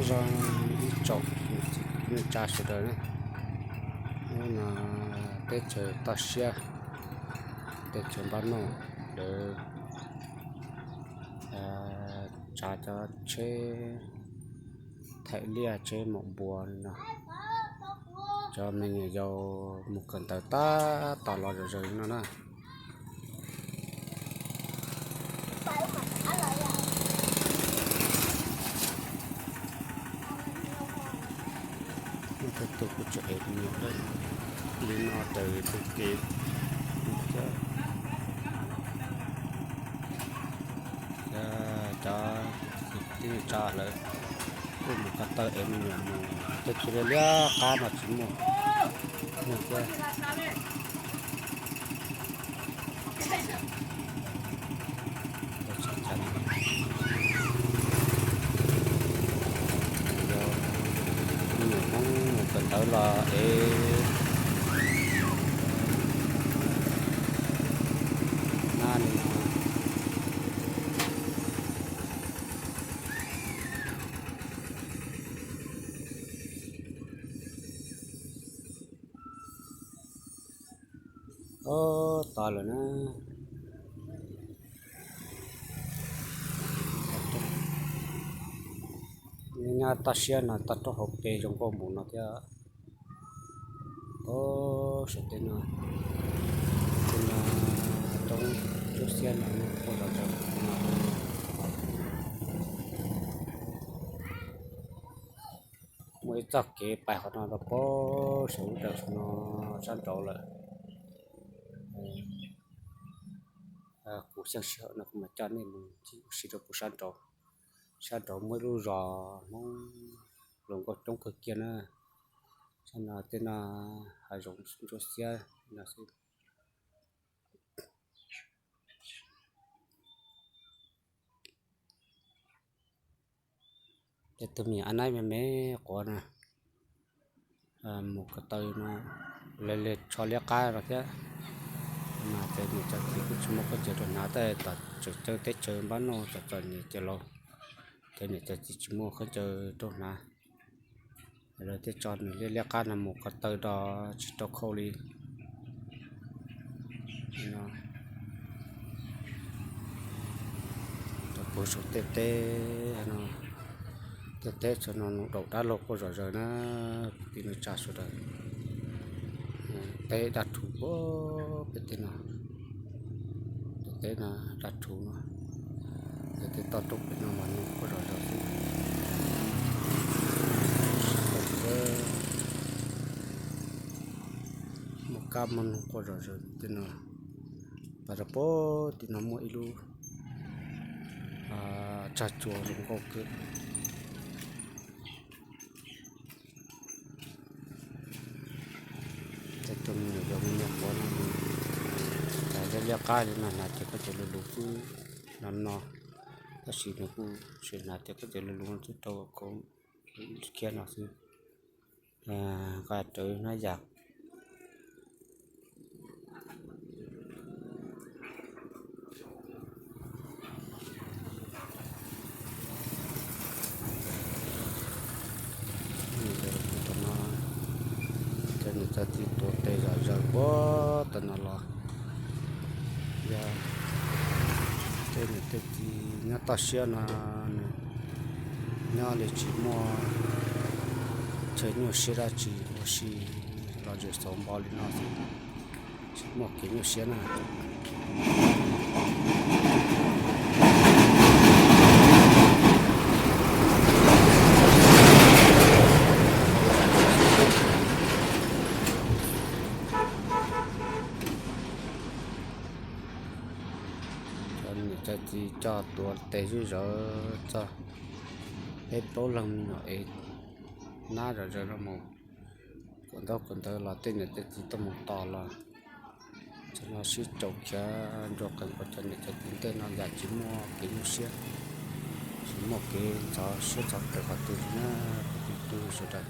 Zoo ib tsoom niam txiv kwv tij neej tsa sawv daws na, hnub no teb chaws toj siab, teb chaws npab noj, lawv tsav cov tsheb thaim liaj tsheb maum npua li no, cov me nyuam yaus mus kawm ntawv tab tom los zom zaws li no na. Tus kuj tseem ev me nyuam li no raws tus kev thiab. Cov kwv tij neej tsa lawv kuj mus ko taw ev me nyuam mus, tej tug liab liab qab no tsis muaj neeg thiab. Me nyuam Hmoob mus kawm ntawv los ev na li no. Ob, tag lawm na. Nyob toj siab no toj roob hauv pes zoo nkauj mus no thiab. Ob, saum tej no, tej no roob ntsuab xiab no quaj zom zaws no. Muaj ib txoj kev pais qhov no rau pem saum lub dawm no, sab nraud lawm. Kuv xyeej sij hawm no kuv mam coj nej mus ua si rau pem sab nraud. Sab nraud muaj ib lub zos Hmoob hluas nkauj coob kawg kiag na. Sab no tej no hav zoov ntsuab xiab no xwb. Tej tug me nyuam ab naib me me quav na, mus ko taw no, leg leg tsho liab qab no thiab. Mas cov niam cov txiv kuj tsis muaj khaub ncaws rau hnav, tej tom tseem ceeb teb chaws npab noj txom txom nyem ces laus, cov niam cov txiv tsis muaj khaub ncaws rau hnav. Lawv thiaj tso nws liab liab qab no mus ko taw do tsis tau khau li. Rau pem saum tej teb no, tej teb txhua no daum dab laug quaj zom zaws na, kwv tij neej tsa sawv daws. Teb daj rhuv puag pem tej no, tej teb no daj rhuv no, tej toj roob pem no mas nws quaj zom zaws xwb. Muaj kab muaj noog quaj zom zaws tej no. Pas rau pem tim no muaj ib lub tsag cua zoo nkauj kawg. Tej tug me nyuam yaus me nyuam quav no, liab liab qab li no hnav ces khaub ncaws luv luv xwb no no, tab sis nws kuj tsis hnav ces khaub ncaws luv luv no twb tau khau khiab no xwb. Nqa rawv hnab yas. Cov niam cov txiv tuav tes zom zaws puag tom no los, yog tej niam tej txiv nyob toj siab no, nws nyob li tsis muaj chaw nyuaj siab dab tsi ua si, los zem xauv npo li no xwb, tsis muaj kev nyuaj siab na. Cov niam cov txiv coj tuav tes zej zog txog peb plaub leeg me nyuam es nab zom zaws no mus kawm ntaub kawm ntawv los tej niam tej txiv tuaj mus tos los, txog no sib caum khiav ncua qees kom cov niam cov txiv ntej no yam tsis muaj kev nyuaj siab, tsis muaj kev ntxhov siab ntxhov pes qhov twg li na, kwv tij sawv daws.